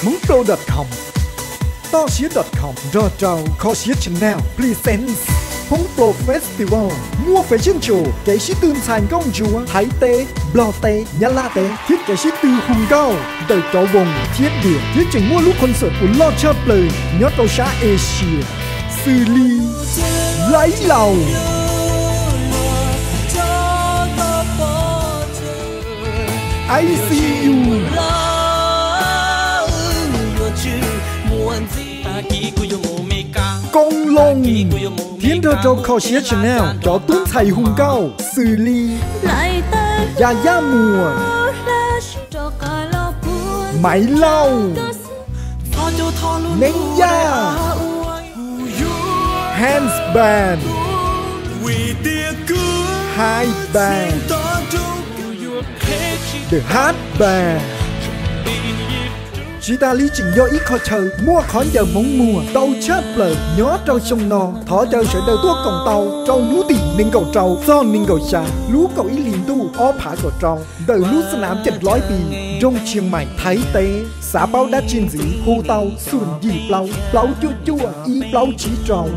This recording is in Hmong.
Hmoob Pro dot com, toj siab dot com nrog rau Kho Siab Channel presents Hmoob Pro Festival, muaj fashion show, kev sib tw ntxhais nkauj ntsuab Thaib teb, Nplog teb, Nyab Laj teb thiab kev sib tw hu nkauj ntawm cov voos thiab diam, thiab tseem muaj lub concert uas loj tshaj plaws nyob rau sab Asia, xws li Laib Laus, I C U, Koob Loo, thiab nrog rau Kho Siab Channel cov tub ntxhais hu nkauj xws li Yaj Yaj Muas, Maiv Lauj, Neeb Yaj, Hans Band, High Band, The Hard Band. Tsis tas li tseem yog ib qho chaw muaj qhov ncaws hmoov muag ntau tshaj plaws nyob rau xyoo no. Thov caw sawv daws tuaj koom tau rau hnub tim nees nkaum rau txog nees nkaum xya lub kaum ib hlis ntuj ob phav kaum rau ntawm lub xab nam ceem loib pis, nroog Tshias Mais, Thaib teb. Xav paub dab tsi ntxiv hu tau xoom yim plaub plaub cuaj cuaj ib plaub tsib rau.